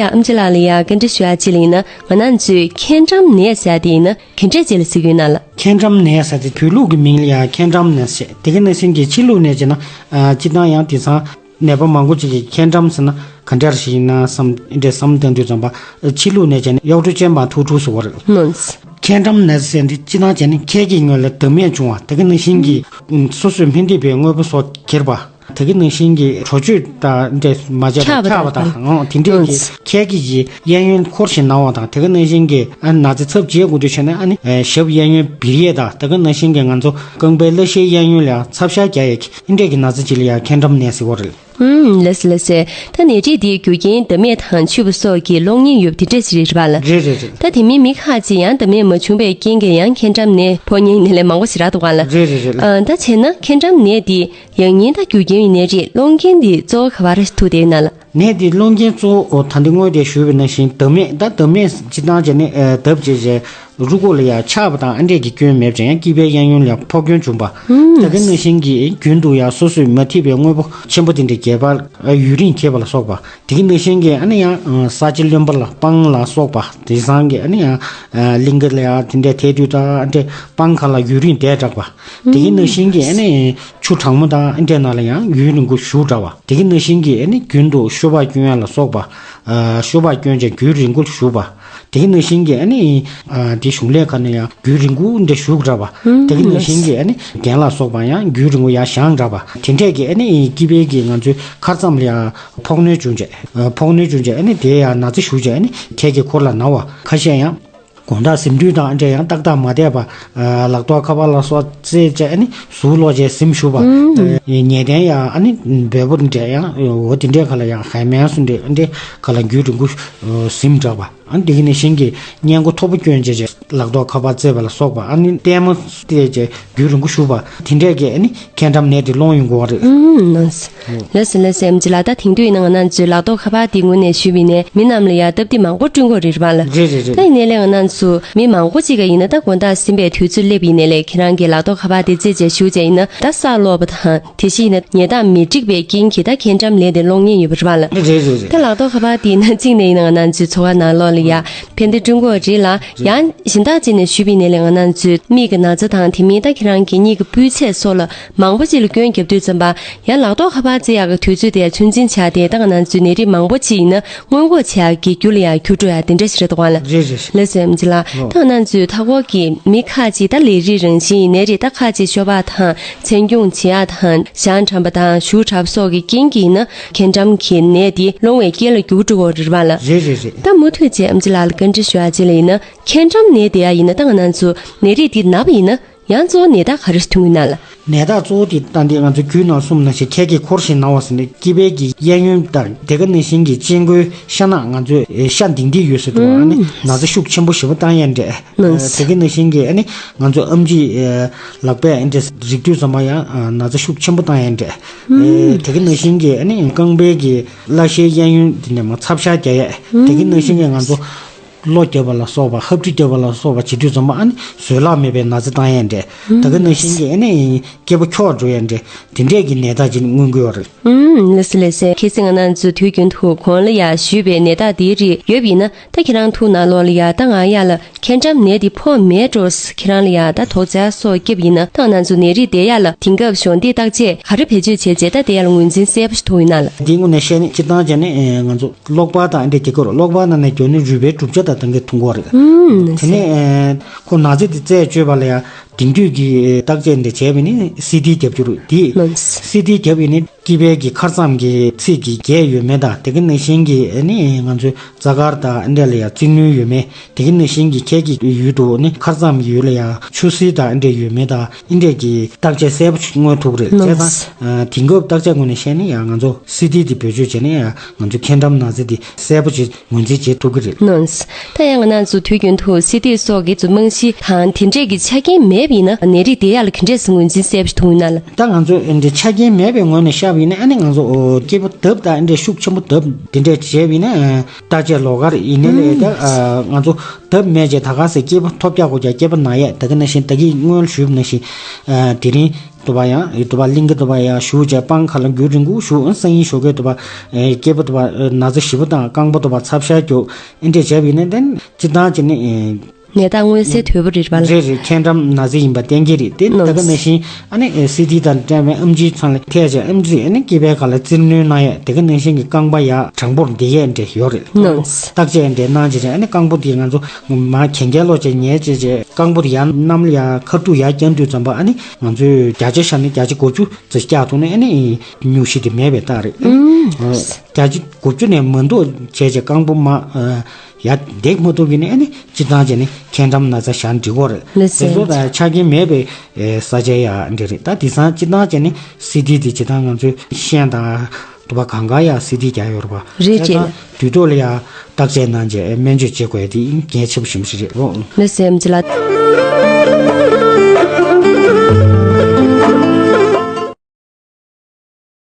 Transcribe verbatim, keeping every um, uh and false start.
ཡ་ཨམ་ཅི་ལགས་ལ་ཡ་བཀའ་འདྲི་ཞུ་ཡ་ཅིག་ལ་ཡིན་ན། ང་རང་ཚོས་ཁེན་ཏྲམ་ནད་ཟེར་ཡ་དེ་ཡིན་ན་ག་འདྲས་ཅིག་ལ་ཟེར་གྱི་ཡོད་ན་ལགས། ཁེན་ཏྲམ་ནད་ཟེར་དེ་བོད་ལུགས་ཀྱི་མིང་ལ་ཡ་ཁེན་ཏྲམ་ནད་ཟེར། དེ་ག་ནང་བཞིན་གྱི་ཕྱི་ལུགས་ནད་ཅེ་ན། ཨ་སྤྱིར་བཏང་ཡང་དེང་སང་ནད་པ་མང་པོ་ཅིག་གིས་ཁེན་ཏྲམ་ཟེར་ན་ག་འདྲ་ཞིག་ཡིན་ན་བསམ་འདྲ་བསམ་བཏང་དུས་ཙམ་པ། ཕྱི་ལུགས་ནད་ཅེ་ན་གཡོག་འཕྲོ་ཅན་པ་ཐུག་འཁྲུག་ཟེར་བ་རེད། ལགས། ཁེན་ཏྲམ་ནད་ཟེར་འདི་སྤྱིར་བཏང་བྱས་ན་ཁལ་གྱི་ངོས་ལ་བདག་མེད་བྱུང་བ། དེ་ག་ནང་བཞིན་གྱི་སོ་སོའི་སྨན་ཐེབས་པའི་དངོས་པོ་སོགས་གྱེར་བ། དེ་ག་ནང་བཞིན་གྱི་གྲོ་ཆོད་དང་འདྲ་མ་བྱས་པ་ཆག་པ་དང་། འོ་དེ་འདྲས་ཀྱི་ཁལ་གྱི་གི་གཡས་གཡོན་འཁོར་ཞིང་ན་བ་དང་། དེ་ག་ནང་བཞིན་གྱི་ཨ་ན་ཚ་ཚབས་ཆེ་དགོས་དུས་བྱས་ན་ཨ་ནི་ཨེ་ཞབས་གཡས་གཡོན་སྦིར་ཡས་དང་། དེ་ག་ནང་བཞིན་གྱི་ང་ཚོ་རྐང་པའི་སླ་ཤའི་གཡས་གཡོན་ལ་ཚབ་ཤ་རྒྱག་ཡས་ཀྱི་ཨ་འདྲས་ཀྱི་ན་ཚ་ཅིག་ལ་ཡང་ཁེན་ཏྲམ་ནད་ཟེར་བ་རེད། ཨུམ། ལགས་སོ་ལགས་སོ། ད་ནད་རིགས་འདིའི་རྒྱུ་རྐྱེན་འདབ་མས་དང་ཆུ་བུར་སོགས་ཀྱིས་གློག་བརྙན་ཡོད་པ་དེ་འདྲ་ཞིག་རེད་པ་ལགས། རེད་རེད་རེད། ད་དེ་མིན་མི་ཁག་ཅིག་ཡང་འདབ་མས་མ་བྱུང་བའི་རྐྱེན་གྱིས་ཡང་ཁེན་ཏྲམ་ནད་ཕོག་མཁན་ནད་ལས་མང་པོ་ཞིག་རག་འདུག་ག་ལགས། རེད་རེད་རེད་ལགས། ཨ་ད་བྱས་ན་ཁེན་ཏྲམ་ནད་འདི་ཡང་ཉེན་དང་རྒྱུ་རྐྱེན་ཡོད་ནད་རིགས་སློང་མཁན་འདི་གཙོ་བོ་ག་བ་རེ་ཐུག་བསྡད་ཡོད་ན་ལགས། ནད་འདི་སློང་མཁན་གཙོ་བོ་ད་འདི་སྔོན་དེ་ཞུས་པའི་ནང་བཞིན་འདབ་མས། ད་འདབ་མས་སྤྱིར་བཏང་བྱས་ནས་ཨ་འདབ་བྱས་བྱས། རུས་ཁོག་ལ་ཡང་ཆག་པ་དང་ཨ་འདྲས་ཀྱི་སྐྱོན་མེད་ཀྱང་ཡང་སྐྱི་པའི་གཡས་གཡོན་ལ་ཡང་ཕོག་སྐྱོན་བྱུང་བ། ཨུམ། དེ་ག་ནང་བཞིན་གྱི་རྒྱུན་དུ་ཡང་སོ་སོས་མ་ཐེབས་པའི་དངོས་པོ་ཆེན་པོ་དེ་འདྲ་གྱེར་བ། ཡུན་རིང་གྱེར་བ་ལ་སོགས་པ། དེ་ག་ནང་བཞིན་གྱི་ཨ་ནི་ཡང་ས་ཆ་རློན་པ་ལ་སྤང་ལ་སོགས་པ། དེང་སང་གི་ཨ་ནི་ཡང་གླིང་ག་ལ་ཡང་དེ་འདྲ་ཐལ་དུས་ད་ཨ་འདྲས་སྤང་ཁ་ལ་ཡུན་རིང་བསྡད་དྲགས་པ། དེ་ག་ནང་བཞིན་གྱི་ཨ་ནི་ཆུ་གྲང་མོ་དང་ཨ་འདྲས་ནང་ལ་ཡང་ཡུན་རིང་པོ་བཞུགས་དྲགས་པ། དེ་ག་ནང་བཞིན་གྱི་ཨ་ནི་རྒྱུན་དུ་ཤོ་སྦག་སྐྱོན་ཡ་ལ་སོགས་པ། ཨ་ཤོ་སྦག་སྐྱོན་བྱས་རྒྱུན་རིང་པོ་བཞུགས་པ། དེ་ག་ནང་བཞིན་གྱི་ཨ་ནི་ཨ་དེ་གཞུང་ལས་ཁང་ནས་ཡང་རྒྱུན་རིང་པོ་འདྲ་བཞུགས་དྲགས་པ། དེ་ག་ནང་བཞིན་གྱི་ཨ་ནི་རྒན་ལ་སོགས་པ་ཡང་རྒྱུན་རིང་པོ་ཡར་བཞེངས་དྲགས་པ། དེ་འདྲས་ཀྱི་ཨ་ནི་སྐྱི་པའི་གི་ང་ཚོའི་ཁ་རྩང་ལ་ཡང་ཕོག་གནོན་བྱུང་བྱས། ཕོག་གནོན་བྱུང་བྱས་ཨ་ནི་དེ་ཡང་ན་ཚ་ཞུགས་བྱས་ཨ་ནི་ཁལ་གྱི་འཁོར་ལ་ན་བ། ཁ་ཤས་ཡང་དགོང་དག་གཟིམ་དུས་དང་ཨ་འདྲས་ཡང་ཏག་ཏག་མ་བསྡད་པ། ལག་ཐོག་ཁ་པར་ལ་སོགས་རྩེད་བྱས་ཨ་ནི་ཟུག་ལོག་བྱས་གཟིམ་བཞུགས་པ། ཉལ་གདན་ཡང་ཨ་ནི་འབེལ་པོ་འདྲས་ཡང་འོ་དེ་འདྲས་ག་ལ་ཡང་ཧའི་མན་སུ་འདྲས་ཨ་འདྲས་ག་ལ་རྒྱུན་རིང་པོ་གཟིམ་དྲགས་པ། ཨ་ནི་དེ་ག་ནང་བཞིན་གྱི་སྔས་མགོ་མཐོ་པོ་སྐྱོན་བྱས་བྱས་ལག་ཐོག་ཁ་པར་རྩེད་པ་ལ་སོགས་པ། ཨ་ནི་ལྟད་མོ་བལྟས་བྱས་རྒྱུན་རིང་པོ་བཞུགས་པ། དེ་འདྲས་ཀྱི་ཨ་ནི་ཁེན་ཏྲམ་ནད་དེ་སློང་ཡོང་དགོས་པ་རེད། ཨུམ། ལགས་སོ་ལགས་སོ། ཨེམ་ཆི་ལགས། ད་དེང་དུས་ཡིན་ན་ང་རང་ཚོའི་ལག་ཐོག་ཁ་པར་དེ་ངོས་ནས་ཞུས་པ་ཡིན་ནའི་མི་རྣམས་ལ་ཡང་སྟབས་བདེ་མང་པོ་བསྐྲུན་དགོས་རེད་པ་ལགས། རེད་རེད་རེད། ད་ཡིན་ནའི་ལས་ང་རང་ཚོ་མི་མང་པོ་ཅིག་ག་ཡིན་ན་ད་དགོང་དག་གཟིམ་པའི་དུས་ཚོད་སླེབས་ཡིན་ནའི་ལས་ཁྱེད་རང་གི་ལག་ཐོག་ཁ་པར་དེ་རྩེད་བྱས་བཞུགས་བྱས་ཡིན་ན་ད་ས་སློག་པ་དང་། དེ་བཞིན་ཡིན་ན་ཉལ་སྟངས་མི་འགྲིག་པའི་རྐྱེན་གྱིས་ད་ཁེན་ཏྲམ་ལས་དེ་སློང་ཉེན་ཡོད་པ་རེད་པ་ལགས། རེད་རེད་རེད། ད་ལག་ཐོག་ཁ་པར་དེ་ཡིན་ན་གཅིག་ནས་ཡིན་ན་ང་རང་ཚོའི་འཚོ་བ་ནང་ལོགས་ལ་ཡ་ཕན་བདེ་བསྐྲུན་དགོས་རེད་ལ། ཡང་གཞན་དག་ཅིག་ནས་ཞུས་པ་ཡིན་ནའི་ལས་ང་རང་ཚོའི་མིག་གི་ན་ཚ་དང་དེ་མིན་ད་ཁྱེད་རང་གི་གཉིད་ཀྱི་སྤུས་ཚད་སོགས་ལ་མང་པོ་ཅིག་ལ་སྐྱོན་བརྒྱབ་དུས་ཙམ་པ། ཡང་ལག་ཐོག་ཁ་པར་རྩེ་ཡག་གི་དུས་ཚོད་དེ་ཚོད་འཛིན་བྱས་ཏེ་ད་ང་རང་ཚོའི་ནད་རིགས་མང་པོ་ཅིག་ཡིན་ན་སྔོན་འགོག་བྱེད་ཡག་གི་རྒྱུ་ལ་ཡང་འགྱུར་འགྲོ་ཡག་དེ་འདྲ་ཞིག་རེད་འདུག་ག་ལགས། རེད་རེད་རེད། ལགས་སོ། ཨེམ་ཆི་ལགས། ལགས། ད་ང་རང་ཚོའི་མཐའ་འཁོར་གྱི་མི་ཁག་ཅིག་ད་ལས་རིགས་རང་བཞིན་ནད་རིགས་ད་ཁག་ཅིག་ཤོ་སྦག་དང་མཚན་སྐྱོང་བྱེད་ཡག་དང་ཞང་ཁྲམ་པ་དང་གཞུ་འཁྲབ་སོགས་ཀྱི་རྐྱེན་གྱིས་ཡིན་ན་ཁེན་ཏྲམ་གྱི་ནད་དེ་སློང་བའི་རྐྱེན་ལ་འགྱུར་འགྲོ་གི་རེད་པ་ལགས། རེད་རེད་རེད། ད་མུ་མཐུད་བྱས་ཨེམ་ཆི་ལགས་ལ་བཀའ་འདྲི་ཞུ་ཡག་ཅིག་ལ་ཡིན་ན་ཁེན་ཏྲམ་ནད་དེ་ཡང་ཡིན་ན་ད་ང་རང་ཚོ་ནད་རིགས་དེ་ན་བ་ཡིན་ན། ཡང་གཙོ་བོ་ནད་རྟགས་ག་རེ་ཐོན་གྱི་ན་ལགས། ནད་རྟགས་གཙོ་བོ་དེ་ད་འདི་ང་ཚོ་རྒྱུད་ནང་གསུངས་ནང་བཞིན་ཁལ་གྱིས་འཁོར་ཞིང་ན་བ་ཟེར་ནས་སྐྱི་པའི་གི་གཡས་གཡོན་དང་དེ་ག་ནང་བཞིན་གྱི་གཅིན་གོའི་ཤ་ནག་ང་ཚོས་ཤ་ལྡིང་ལྡིང་ཡོད་ཟེར་འདུག་ཨ་ནི་ན་ཚ་ཤུགས་ཆེན་པོ་ཞེ་པོ་བཏང་ཡས་འདྲས། དེ་ག་ནང་བཞིན་གྱི་ཨ་ནི་ང་ཚོ་ཨམ་ཆི་ལག་པས་འདྲས་རིག་དུས་ཙམ་པ་ཡང་ན་ཚ་ཤུགས་ཆེན་པོ་བཏང་ཡས་འདྲས། དེ་ག་ནང་བཞིན་གྱི་ཨ་ནི་རྐང་པའི་གི་བརླ་ཤའི་གཡས་གཡོན་དེ་ནས་མ་ཚབ་ཤ་རྒྱག་ཡས། དེ་ག་ནང་བཞིན་གྱི་ང་ཚོ་གློ་རྒྱབ་པ་ལ་སོགས་པ་ཧབ་ཁྲི་རྒྱབ་པ་ལ་སོགས་པ་བྱེད་དུས་ཙམ་པ་ཨ་ནི་བཟོད་གླགས་མེད་པའི་ན་ཚ་བཏང་ཡས་འདྲས། ད་ག་ནང་བཞིན་གྱི་ཨ་ནི་སྐེད་པ་འཁྱོག་འགྲོ་ཡས་འདྲས། དེ་འདྲས་ཀྱི་ནད་རྟགས་ཅིག་མངོན་གྱི་ཡོད་རེད། ཨུམ། ལགས་སོ་ལགས་སོ། གལ་སྲིད་ང་རང་ཚོ་དུས་རྒྱུན་དུ་གོང་ལ་ཡ་ཞུས་པའི་ནད་རྟགས་འདིའི་རིགས་ཡོད་པ་ཡིན་ན་ད་ཁྱེད་རང་ཐུགས་ནང་ལོགས་ལ་ཡ་ད་ང་ཡ་ལ་ཁེན་ཏྲམ་ནད་འདི་ཕོག་མེད་འགྲོ། ཁྱེད་རང་ལ་ཡ་ད་དོགས་འཆར་སོགས་བརྒྱབ་ཡིན་ན་ད་ང་རང་ཚོ་ནད་རིགས་དེ་ཡ་ལ་དེང་སྐབས་གཞོགས་འདེགས་བརྟག་དཔྱད་ག་རེ་བེད་སྤྱོད་བྱས་རྗེས་ད་དེ་ཡ་ལ་ངོས་འཛིན་གསལ་པོ་ཞིག་ཐུབ་ཡོད་ན་ལགས། འདི་དངོས་གནས་བཤད་ན་སྤྱིར་བཏང་བྱས་ན་ང་ཚོ་གློག་པར་དང་འདྲ་རྒྱག་གི་རེད། གློག་པར་ནང་ནས་བརྒྱབ་ན་རུས་པའི་གྲུབ་ཆ་དང་ལྡན་གྱི་མཐོང་གི་རེད། ཨུམ། དེ་ནས་ཁོ་ན་ཚ་དེ་རྩད་གཅོད་པ་ལ་ཡང་དེང་དུས་ཀྱི་བརྟག་དཔྱད་འདི་བྱས་པ་ནི་སི་ཊི་བརྒྱབ་རྒྱུ་རེད། དེ་སི་ཊི་བརྒྱབ་པ་ནི་སྐྱི་པའི་གི་ཁར་རྩང་གི་ཚིགས་ཀྱི་རྒྱས་ཡོད་མེད་དང་དེ་ག་ནང་བཞིན་གྱི་ནི་ང་ཚོའི་རྩ་དཀར་དང་འདྲ་ལ་ཡང་རྩིག་རྣོན་ཡོད་མེད། དེ་ག་ནང་བཞིན་གྱི་ཁལ་གྱི་ཡུལ་དུ་ནི་ཁར་རྩང་གི་ཡུལ་ལ་ཡང་ཆུ་སེར་དང་འདྲ་ཡོད་མེད་དང་། ཨིན་འདྲས་ཀྱི་བརྟག་དཔྱད་གསལ་པོ་ཞིག་མངོན་ཐུབ་རེད། བྱས་ཙང་དེང་སྐབས་བརྟག་དཔྱད་ངོས་ནས་བཤད་ན་ཡང་ང་ཚོ་སི་ཊི་དེ་བེད་སྤྱོད་བྱས་ན་ཡང་ང་ཚོ་ཁེན་ཏྲམ་ན་ཚ་དེ་གསལ་པོ་ཞིག་ངོས་འཛིན་བྱེད་ཐུབ་ཀྱི་རེད། ད་ཡང་ང་རང་ཚོ་དུས་རྒྱུན་དུ་སི་ཊི་སོགས་ཀྱི་རྨང་གཞི་དང་དེ་འདྲས་ཀྱི་ཆ་རྐྱེན་མེད་པ་ཡིན་ན་ནད་རིགས་དེ་ཡག་ལ་ག་འདྲས་སེ་ངོས་འཛིན་གསལ་པོ་ཞིག་ཐུབ་ཡོད་ན་ལགས། ད་ང་ཚོ་འདི་ཆ་རྐྱེན་མེད་པའི་ངོས་ནས་བཤད་པ་ཡིན་ན་ཨ་ནི་ང་ཚོ་སྐྱེས་པ་ལྡབ་དང་འདྲས་ཤུགས་ཆེན་པོ་ལྡབ་དེ་འདྲས་བྱས་པ་ཡིན་ན་བརྟག་དཔྱད་ལོགས་ཀ་རེད། ཡིན་ནའི་ལས་ད་ང་ཚོ་ལྡབ་མེད་ཅེས་ད་ག་སེ་སྐྱེས་པ་ཐོལ་རྒྱག་དགོས་ཀྱང་སྐྱེས་པ་ན་ཡས། ད་ག་ནང་བཞིན་ད་གིན་སྔོན་ཞུས་པ་ནང་བཞིན་དེ་རིང་ དུ་བ་ཡང་དུ་བ་གླིང་གི་དུ་བ་ཡང་ཞུ་བྱས་སྤང་ཁ་ལ་རྒྱུ་རིང་པོ་ཞུ་སང་ཡིན་ཞོགས་ཀས་དུ་བ་སྐྱེས་བུ་དུ་བ་ན་ཚ་ཞི་བོ་དང་རྐང་པ་དུ་བ་ཚབ་ཤ་རྒྱུ་ཨེ་འདྲས་བྱས་པ་ཡིན་ན་དེ་སྤྱི་བཏང་བྱས་ནས། ནད་རྟགས་མངོན་གསལ་དོད་པོ་རེད་པ་ལ། རེད་རེད། ཁྱེད་འགྲམ་ན་ཚ་ཡིན་པ་གཏན་འཁེལ་རེད་དེ། ད་ག་ནང་བཞིན་ཨ་ནི་སི་ཏི་དང་འབྲེལ་བའི་ཨེམ་ཆི་ཚང་ལ་ཐད་བྱས་ཨེམ་ཆི་ཨ་ནི་སྐྱེས་པའི་ཁ་ལ་རྩིར་གནོན་གནང་ཡས་དེ་ག་ནང་བཞིན་གྱི་རྐང་པ་ཡ་དྲང་པོར་བསྡད་ཡས་འདྲས་ཡོད་རེད། ནང་བརྟག་དཔྱད་འདྲས་གནང་བྱས་བྱས་ཨ་ནི་རྐང་པ་དེ་ང་ཚོ་མ་གན་རྐྱལ་ལོག་བྱས་ཉལ་བྱས་བྱས་རྐང་པ་དེ་ཡར་གནམ་ལ་ཡར་ཁ་ཐུག་ཡར་བརྐྱང་དུས་ཙམ་པ་ཨ་ནི་ང་ཚོས་བརྒྱ་ཆ་བཞག་ན་བརྒྱ་ཆ་དགུ་བཅུ་ཙམ་བཀྱག་ཐུབ་ན་ཨ་ནི་སྙུང་གཞི་དེ་མེད་པའི་རྟགས་རེད། ཨུམ། བརྒྱ་ཆ་དགུ་བཅུ་ནས་མ་གཏོགས་བྱས་བྱས་རྐང་པ་མ་ཡར་འདེགས་མ་ཐུབ་པ་ཡིན་ན་ཨ་ནི་སྤྱི་བཏང་བྱས་ནས་ཁྱེད་འགྲམ་ན་ཚ་བཞག་འགྲིག་གི་རེད། ལགས་སོ། དེ་ཚོ་དང་ཆ་རྐྱེན་མེད་པའི་ས་ཆ་ཡ་འདྲ་རེད། ད་དེང་སང་སྤྱི་བཏང་བྱས་ནས་སི་ཏི་དེ་སྤྱི་བཏང་ང་ཚོའི་ཤན་དང་དུ་བ་གང་ག་ཡ་སི་ཏི་རྒྱག་ཡོད་རེད་པ། རེད་བྱས། དུས་ཐོག་ལ་ཡ་བརྟག་དཔྱད་གནང་བྱས་སྨན་བཅོས་བྱེད་དགོས་དེ་གལ་ཆེ་པོ་ཞིག་རེད་རོ། ལགས་སོ་ཨེམ་ཆི་ལགས།